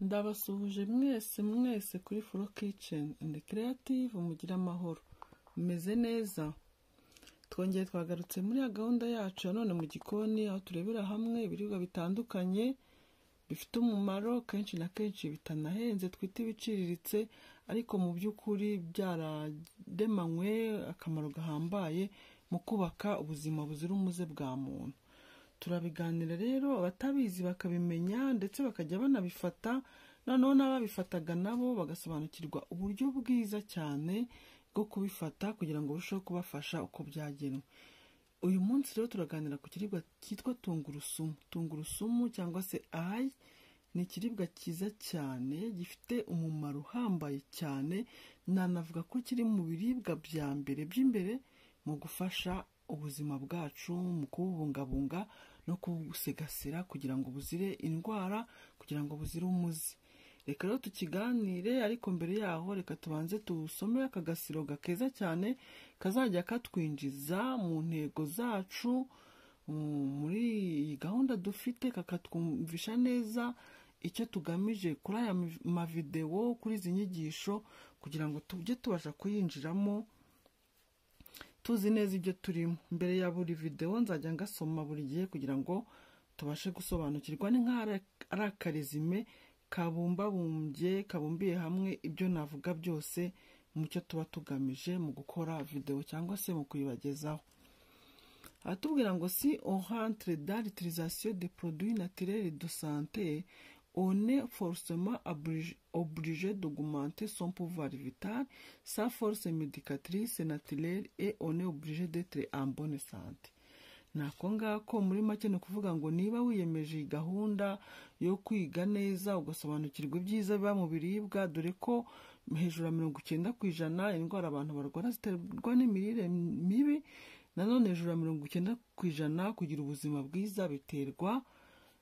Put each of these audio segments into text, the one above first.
Ndabasuhuje mwese mwese kuri Furo Kitchen and Creative, mugire amahoro, mumeze neza. Twongeye twagarutse muri ya gahunda yacu ya none mu gikoni, aho turebera hamwe ibiribwa bitandukanye bifite umumaro, kenshi na kenshi bitanahenze, twita ibiciriritse, ariko mu by'ukuri byararemanywe akamaro gahambaye mu kubaka ubuzima buzira umuze bwa muntu. Turabiganira rero abatabizi bakabimenya, ndetse bakajya banabifata, noneho n'ababifataga nabo bagasobanukirwa uburyo bwiza cyane bwo kubifata kugira ngo burusheho kubafasha uko byagenwe. Uyu munsi rero turaganira ku kiribwa cyitwa tungurusumu. Tungurusumu cyangwa se ayi ni ikiribwa cyiza cyane gifite umumaro uhambaye cyane, nanavuga ko kiri mu biribwa bya mbere by'imbere mu gufasha ubuzima bwacu, mu kububungabunga no kubusigasira kugira ngo buzire indwara, kugira ngo buzire umuze. Reka rero tukiganire, ariko mbere yaho reka tubanze tusome aka gasiro keza cyane kazajya katwinjiza mu ntego zacu muri iyi gahunda dufite, kakatwumvisha neza icyo tugamije kuri aya mavidewo, kuri izi nyigisho, kugira ngo tujye tubasha kuyinjiramo tuzi neza ibyo turimo. Mbere ya buri videwo nzajya ngasoma buri gihe kugira ngo tubashe gusobanukirwa. Ni nk'aho ari akarezime kabumbabumbye, kabumbiye hamwe ibyo navuga byose mu cyo tuba tugamije mu gukora videwo cyangwa se mu kuyibagezaho. Aratubwira ngo: "Si on rentre dans l'utilisation des produits naturels de santé, on est forcément obligé d'augmenter son pouvoir vital, sa force médicatrice naturelle, et on est obligé d'être en bonne santé." Nako ngako muri make ni ukuvuga ngo niba wiyemeje iyi gahunda yo kwiga neza, ugasobanukirwa ibyiza biba mu biribwa, dore ko hejuru ya 90% indwara abantu barwara ziterwa n'imirire mibi, nanone hejuru ya 90% kugira ubuzima bwiza biterwa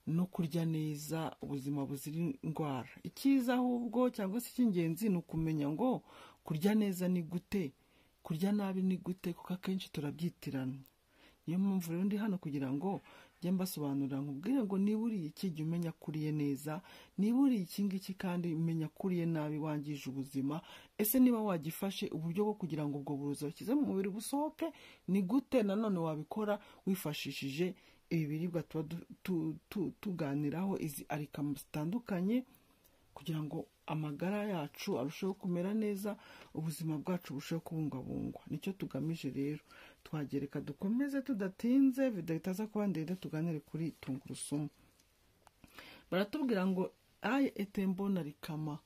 no kurya neza, ubuzima buzira indwara. Icyiza ahubwo cyangwa se icy'ingenzi ni ukumenya ngo kurya neza ni gute, kurya nabi ni gute, kuko akenshi turabyitiranya. Niyo mpamvu rero ndi hano kugira ngo njye mbasobanurira, nkubwire ngo niba uriye iki, jya umenya ko uriye neza, niba uriye iki ngiki kandi umenya ko uriye nabi, wangije ubuzima. Ese niba wagifashe, uburyo bwo kugira ngo ubwo burozi washyize mu mubiri busohoke ni gute? Nanone wabikora wifashishije ibi biribwa tuba tuganiraho, izi alikama zitandukanye, kugira ngo amagara yacu arusheho kumera neza, ubuzima bwacu burusheho kubungabungwa. Nicyo tugamije rero. Twagereka dukomeze tudatinze, videwo itaza kuba ndende, tuganire kuri tungurusumu. Baratubwira ngo ail est un bon alicament.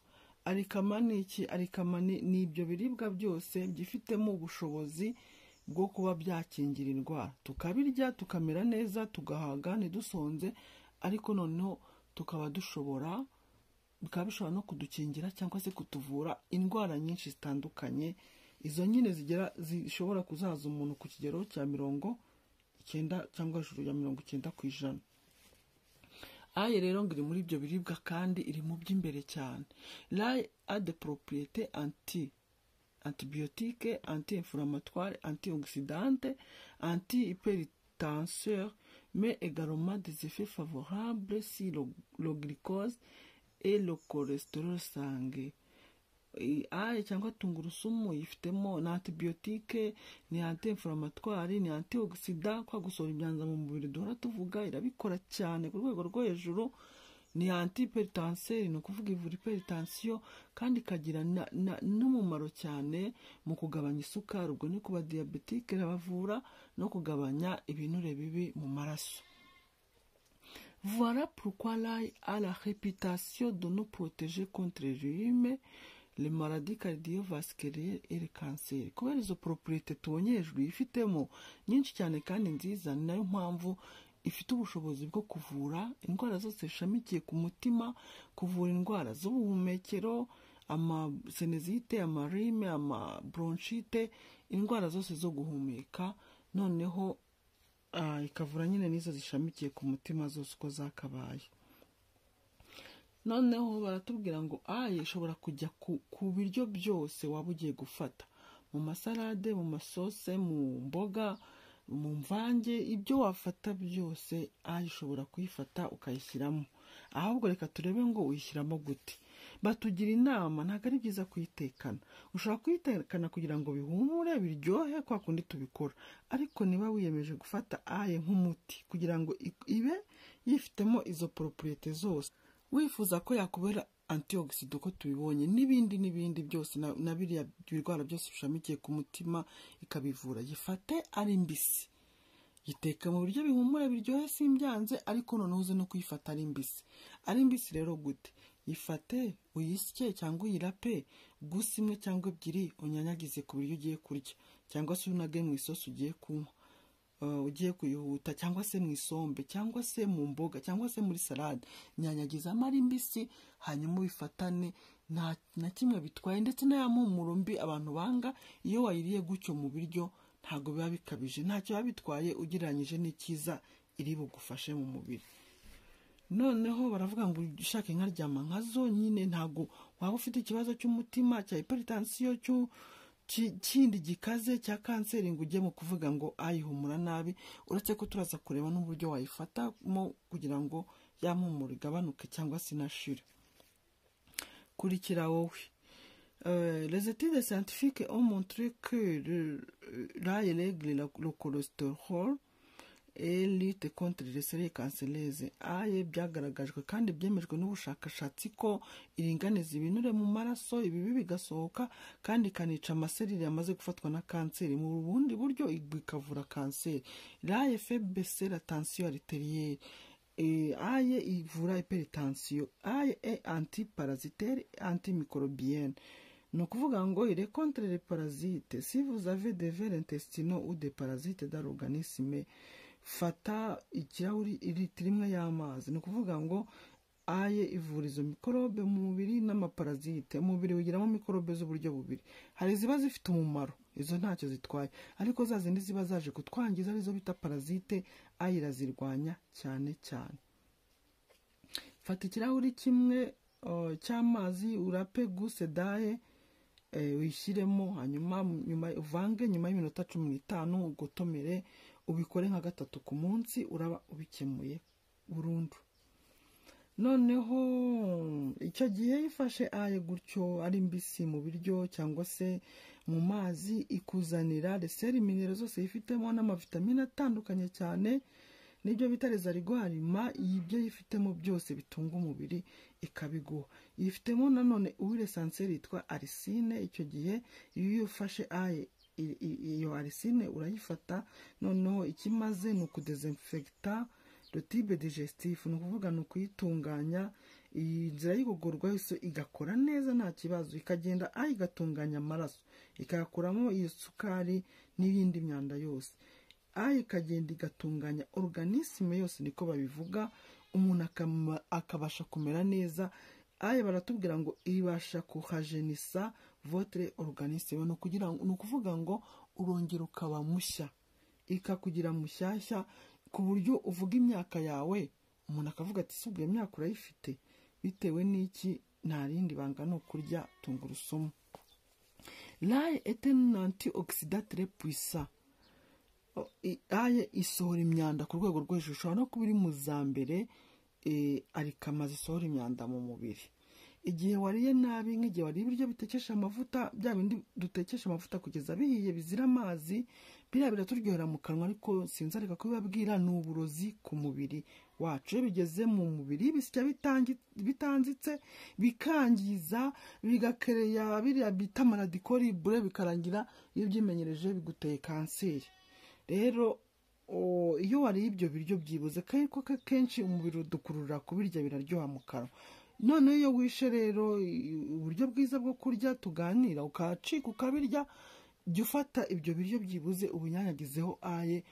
Alicament ni iki? Alicament ni ibyo biribwa byose byifitemo ubushobozi bwo kuba byakingira indwara, tukabirya tukamera neza, tugahaga ntidusonze, ariko noneho tukaba dushobora, bikaba bishobora no kudukingira cyangwa se kutuvura indwara nyinshi zitandukanye, izo nyine zigera zishobora kuzahaza umuntu ku kigero cya 90 cyangwa hejuru ya 90%. Ail rero ngo iri muri ibyo biribwa kandi iri mu by'imbere cyane. L'ail a des propriétés antibiotique, anti-inflammatoire, antioxydante, anti-hypertenseur, mais également des effets favorables sur le glucose et le cholestérol sanguin. Ail cyangwa tungurusumu yifitemo ni antibiotique, ni anti-inflammatoire, ni antioxydant, kwa gusohora imyanda mu mubiri duhora tuvuga, irabikora cyane ku rwego rwo hejuru. Ni anti-hypertenseur, ni ukuvuga ivura hypertension, kandi ikagira n'umumaro cyane mu kugabanya isukari, ubwo ni ku ba diabétique irabavura, no kugabanya ibinure bibi mu maraso. Voilà pourquoi l'ail a la réputation de nous protéger contre les rhumes, les maladies cardiovasculaires et le cancer. Kubera izo propriété tubonye hejuru yifitemo nyinshi cyane kandi nziza, ni nayo mpamvu ifite ubushobozi bwo kuvura indwara zose zishamikiye ku mutima, kuvura indwara z'ubuhumekero, amasinusite, amarhume, amabronchite, indwara zose zo guhumeka, noneho ikavura nyine n'izo zishamikiye ku mutima zose uko zakabaye. Noneho baratubwira ngo ail ishobora kujya ku biryo byose waba ugiye gufata, mu masalade, mu masose, mu mboga, mu mvange, ibyo wafata byose ail ushobora kuyifata ukayishyiramo. Ahubwo reka turebe ngo uyishyiramo gute. Batugira inama, ntabwo ari byiza kuyitekana. Ushobora kuyitekana kugira ngo bihumure biryohe kwa kundi tubikora, ariko niba wiyemeje gufata ail nk'umuti kugira ngo ibe yifitemo izo propriétés zose, wifuza ko yakubera antioxydant uko tubibonye n'ibindi n'ibindi byose, na biriya birwara byose bishamikiye ku mutima ikabivura, yifate ari mbisi. Yiteka mu buryo bihumura biryohe simbyanze, ariko noneho uze no kuyifata ari mbisi. Ari mbisi rero gute? Yifate uyisye cyangwa uyirape gusa imwe cyangwa ebyiri, unyanyagize ku biryo ugiye kurya, cyangwa se unage mu isosi ugiye kunywa, ugiye kuyihuta, cyangwa se mu isombe, cyangwa se mu mboga, cyangwa se muri salade. Nyanyagizamo ari mbisi, hanyuma ubifatane, nta na kimwe bitwaye. Ndetse na ya mpumuro mbi abantu banga, iyo wayiriye gutyo mu biryo ntabwo biba bikabije, ntacyo biba bitwaye ugereranyije n'icyiza iri bugufashe mu mubiri. Noneho baravuga ngo ushaka inkaryama nkazo nyine, ntabwo waba ufite ikibazo cy'umutima, cya hypertension, kindi gikaze cya kanseri ngo ujye mu kuvuga ngo ayihumura nabi, uretse ko turaza kureba n'uburyo wayifatamo kugira ngo ya mpumuro igabanuke cyangwa se inashire. Kurikira wowe. Les études scientifiques ont montré que l'ail règle le cholestérol et lutte contre les cellules cancéreuses. Ail byagaragajwe kandi byemejwe n'ubushakashatsi ko iringaniza ibinure mu maraso, ibibi bigasohoka, kandi ikanica amaserire yamaze gufatwa na kanseri. Mu bundi buryo bikavura kanseri. L'ail fait baisser la tension artérielle. Ail ivura hypertension. Ail est antiparasitaire, antimicrobienne. Ni ukuvuga ngo il est contre les parasites. Si vous avez des vers intestinaux ou des parasites dans l'organisme, fata ikirahuri litiro imwe y'amazi. Ni ukuvuga ngo ail ivura izo mikorobe mu mubiri n'amaparasite. Umubiri wigiramo mikorobe z'uburyo bubiri: hari iziba zifite umumaro, izo ntacyo zitwaye, ariko za zindi ziba zaje kutwangiza, arizo bita parasite, ail irazirwanya cyane cyane. Fata ikirahuri kimwe cy'amazi, urape gousse d'ail, uyishyiremo, hanyuma nyuma uvange. Nyuma y'iminota 15 ugotomere. Ubikore nka gatatu ku munsi, uraba ubikemuye burundu. Noneho icyo gihe ifashe ail gutyo ari mbisi mu biryo cyangwa se mu mazi, ikuzanira les sels minéraux zose yifitemo n'amavitamine atandukanye cyane, n'ibyo bita les oligo-éléments. Ibyo yifitemo byose bitunga umubiri ikabiguha. Yifitemo nanone huile essentielle yitwa allicine. Icyo gihe iyo ufashe ail, iyo allicine urayifata. Noneho ikimaze ni ukudesinfecta le tube digestif, ni ukuvuga ni ukuyitunganya, iyi nzira y'igogorwa yose igakora neza nta kibazo, ikagenda aho igatunganya amaraso, ikayakuramo iyo sukari n'iyindi myanda yose. Ail ikagenda igatunganya organisme yose, niko babivuga, umuntu akabasha kumera neza. Ail baratubwira ngo ibasha kuhajenisa votre organisme, ni ukuvuga ngo urongera ukaba mushya, ikakugira mushyashya ku buryo uvuga imyaka yawe umuntu akavuga ati: "Si ubwo iyo myaka urayifite?" Bitewe n'iki? Nta rindi banga, ni ukurya tungurusumu. L'ail est un antioxydant très puissant. Ail isohora imyanda ku rwego rwo hejuru, ishobora no kuba iri mu za mbere arikama zisohora imyanda mu mubiri. Igihe wariye nabi, nk'igihe wariye ibiryo bitekesha amavuta, bya bindi dutekesha amavuta kugeza bihiye bizira amazi, biriya biraturyohera mu kanwa, ariko sinzareka kubibabwira, ni uburozi ku mubiri wacu. Iyo bigeze mu mubiri bisya bitanzitse, bikangiza, bigakereya biriya bita ama radicaux libres, bikarangira iyo ubyimenyereje biguteye kanseri. Rero iyo wariye ibyo biryo byibuze, ko kenshi umubiri udukurura kubirya, biraryoha mu kanwa. Noneho iyo wishe rero uburyo bwiza bwo kurya tuganira, ukacika ukabirya, jya ufata ibyo biryo byibuze ubinyanyagizeho ail,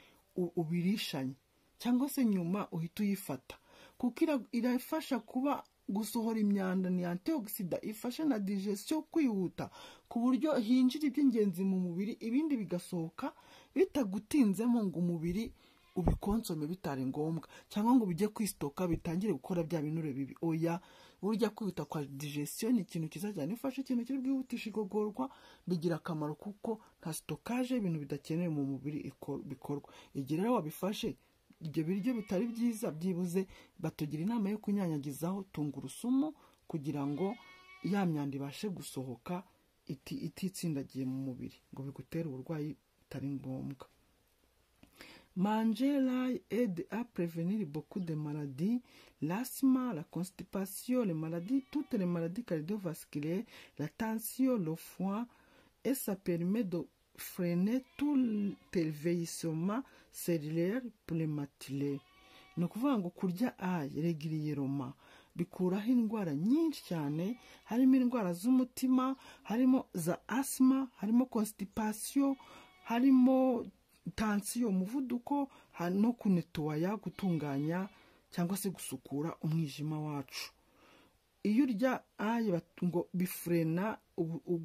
ubirishanye, cyangwa se nyuma uhita uyifata, kuko irafasha kuba gusohora imyanda, ni antioxydant, ifasha na digestion kwihuta, ku buryo hinjira iby'ingenzi mu mubiri, ibindi bigasohoka bitagutinzemo ngo umubiri ubikonsome bitari ngombwa, cyangwa ngo bijye kwisitoka bitangire gukora bya binure bibi. Oya, burya kwihuta kwa digestion ni ikintu cyiza cyane. Iyo ufashe ikintu kiri bwihutisha igogorwa bigira akamaro, kuko nta stockage y'ibintu bidakenewe mu mubiri bikorwa. Igihe rero wabifashe Ibyo biryo bitari byiza, byibuze batugira inama yo kunyanyagizaho tungurusumu kugira ngo ya myanda ibashe gusohoka ititsindagiye mu mubiri ngo bigutere uburwayi butari ngombwa. Manger l'ail aide à prévenir beaucoup de maladies, l'asthme, la constipation, les maladies, toutes les maladies cardiovasculaires, la tension, le foie, et ça permet de freiner tout vieillissement cellulaire prématuré. Ni ukuvuga ngo kurya ail régulièrement bikuraho indwara nyinshi cyane, harimo indwara z'umutima, harimo za asima, harimo constipation, harimo tansiyo, umuvuduko, no kunettoya, gutunganya cyangwa se gusukura umwijima wacu. Iyo urya ail ngo bifrena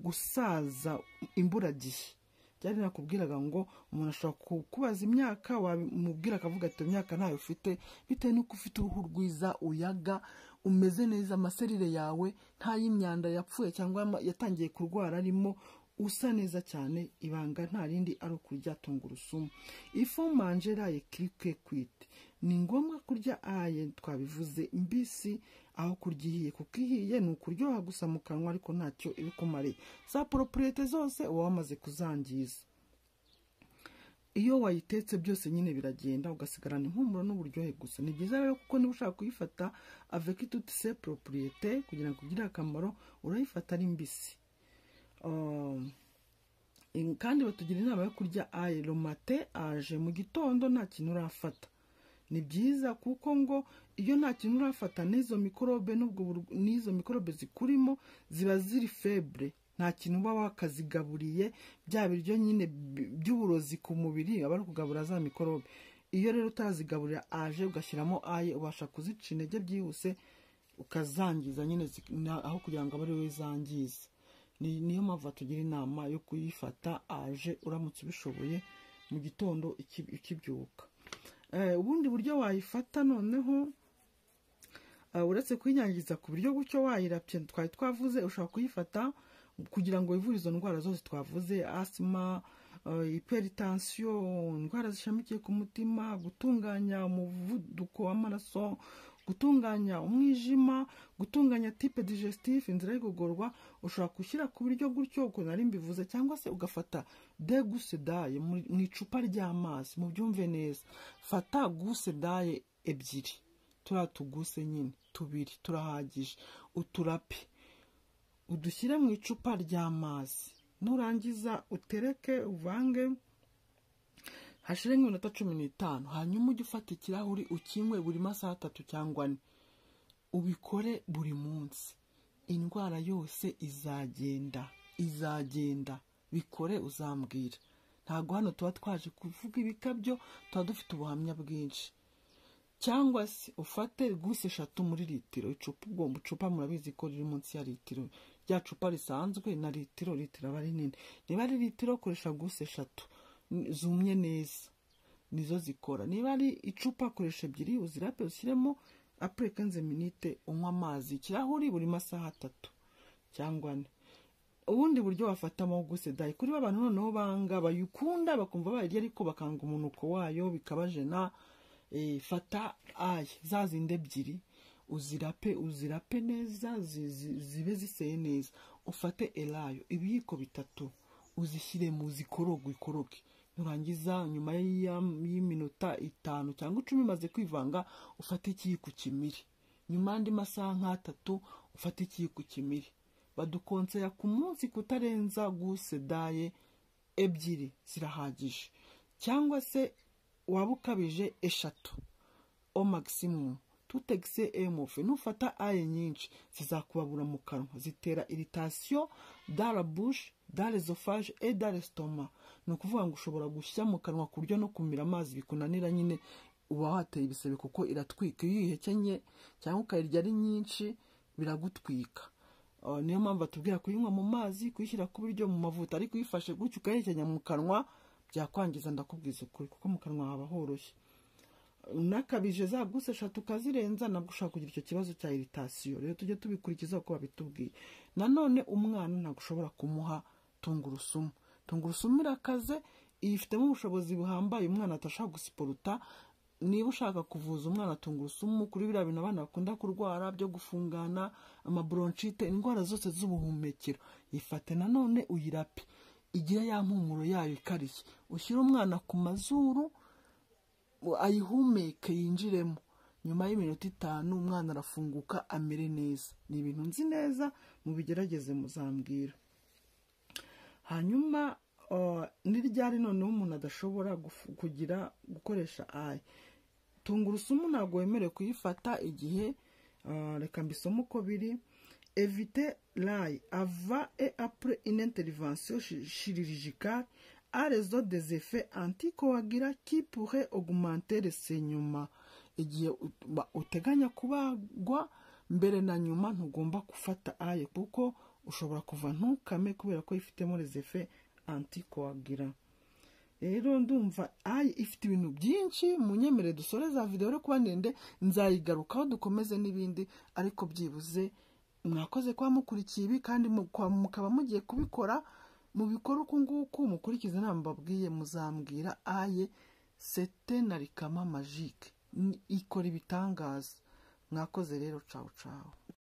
gusaza imburagihe. Byari nakubwiraga ngo umuntu ashobora kukubaza imyaka, wamubwira akavuga ati imyaka ntayo ufite, bitewe n'uko ufite uruhu rwiza, uyaga, umeze neza, amaserire yawe nta y'imyanda yapfuye cyangwa yatangiye kurwara arimo, usa neza cyane. Ibanga nta rindi ari ukurya tungurusumu. Il faut manger l'ail crue que cuite. Ni ngombwa kurya ail, twabivuze, mbisi aho kurya ihiye, kuko ihiye ni ukuryoha gusa mu kanwa ariko ntacyo ibikumariye. Za propriétés zose uba wamaze kuzangiza. Iyo wayitetse byose nyine biragenda, ugasigarana impumuro n'uburyohe gusa. Ni byiza rero kuko niba ushaka kuyifata avec toutes ses propriétés kugira ngo ugire akamaro, urayifata ari mbisi. Kandi batugira inama yo kurya ail le matin à jeun, mu gitondo nta kintu urafata. Ni byiza kuko ngo iyo nta kintu urafata, n'izo mikorobe n'ubwo n'izo mikorobe zikurimo ziba ziri faible, nta kintu uba wakazigaburiye. Bya biryo nyine by'uburozi ku mubiri aba ari ukugabura za mikorobe. Iyo rero utazigaburira à jeun ugashyiramo ail, ubasha kuzica intege byihuse, ukazangiza nyine aho kugira ngo abe ari wowe zangiza. Niyo mpamvu batugira inama yo kuyifata à jeun uramutse ubishoboye mu gitondo ukibyuka. Ubundi buryo wayifata noneho, uretse kuyinyangiza ku buryo gutyo wayirapye twari twavuze, ushobora kuyifata kugira ngo wivure izo ndwara zose twavuze: asima, hypertension, indwara zishamikiye ku mutima, gutunganya umuvuduko w'amaraso, gutunganya umwijima, gutunganya tube digestif, inzira y'igogorwa. Ushobora gushyira ku biryo gutyo ukuntu nari mbivuze, cyangwa se ugafata deux gousses d'ail mu icupa ry'amazi. Mubyumve neza, fata gousse d'ail ebyiri, turiya tuguse nyine tubiri turahagije, uturape udushyire mu icupa ry'amazi, nurangiza utereke, uvange, hashire nk'iminota 15, hanyuma ujye ufata ikirahuri ukinywe buri masaha 3 cyangwa 4. Ubikore buri munsi, indwara yose izagenda, izagenda. Bikore uzambwira. Ntabwo hano tuba twaje kuvuga ibikabyo, tuba dufite ubuhamya bwinshi. Cyangwa se ufate gousse eshatu muri litiro, icupa, ubwo icupa murabizi ko riri munsi ya litiro, rya cupa risanzwe na litiro, litiro aba ari nini. Niba ari litiro, koresha gousse eshatu zumye neza, nizo zikora. Niba ari icupa, koresha ebyiri, uzirape, ushyiremo, après 15 minutes unywa amazi ikirahuri buri masaha 3 cyangwa 4. Ubundi buryo wafatamo gousse d'ail, kuri abantu noneho banga, bayikunda bakumva bayirya ariko bakanga umunuko wayo bikabajena, fata ail za zindi ebyiri, uzirape, uzirape neza, zibe ziseye neza, ufate elayo ibiyiko 3, uzishyiremo, uzikoroge, ukoroge. Nurangiza nyuma y'iminota 5 cyangwa 10 imaze kwivanga, ufate ikiyiko kimire. Nyuma y'andi masaha nk'atatu, ufate ikiyiko kimire. Badukonseya ku munsi kutarenza gousse d'ail ebyiri, zirahagije, cyangwa se waba ukabije eshatu au maximum. Tout excès est mauvais. Nufata ail nyinshi zizakubabura mu kanwa, zitera irritation dans la bouche, dans l'œsophage et dans l'estomac. Ni ukuvuga ngo ushobora gushya mu kanwa ku buryo no kumira amazi bikunanira nyine, uba wateye ibisebe kuko iratwika. Iyo uyihekenye cyangwa ukayirya ari nyinshi biragutwika. Niyo mpamvu batubwira kuyinywa mu mazi, kuyishyira ku biryo, mu mavuta, ariko uyifashe gutyo ukayihekenya mu kanwa byakwangiza, ndakubwiza ukuri, kuko mu kanwa haba horoshye. Unakabije za gousse eshatu ukazirenza, nabwo ushobora kugira icyo kibazo cya irritation. Rero tujye tubikurikiza uko babitubwiye. Nanone umwana ntabwo ushobora kumuha tungurusumu. Tungurusumu irakaze, ifitemo ubushobozi buhambaye umwana atashobora gusiporuta. Niba ushaka kuvuza umwana tungurusumu kuri biriya bintu abana bakunda kurwara byo gufungana, amabronchite, indwara zose z'ubuhumekero, yifate nanone uyirape, igira ya mpumuro yayo ikarishye, ushyire umwana ku mazuru ayihumeke yinjiremo, nyuma y'iminota 5 umwana arafunguka amere neza. Ni ibintu nzi neza, mubigerageze muzambwira. Hanyuma ni ryari noneho umuntu adashobora kugira gukoresha ayi tungurusumu? Ntabwo wemerewe kuyifata igihe, reka mbisome uko biri: éviter l'ail avant et après une intervention chirurgicale à raison des effets anticoagulants qui pourraient augmenter le saignement. Igihe uteganya kubagwa, mbere na nyuma ntugomba gufata ail, kuko ushobora kuva ntukame kubera ko ifitemo les effets anticoagulants. Rero ndumva ail ifite ibintu byinshi. Munyemere dusore za videwo rero kuba ndende, nzayigarukaho dukomeze n'ibindi, ariko byibuze mwakoze kuba mukurikiye ibi, kandi mukaba mugiye kubikora. Mubikore uku nguku, mukurikize inama mbabwiye, muzambwira. Ail, c'est un alikama magique, ikora ibitangaza. Mwakoze rero, cawu cawu.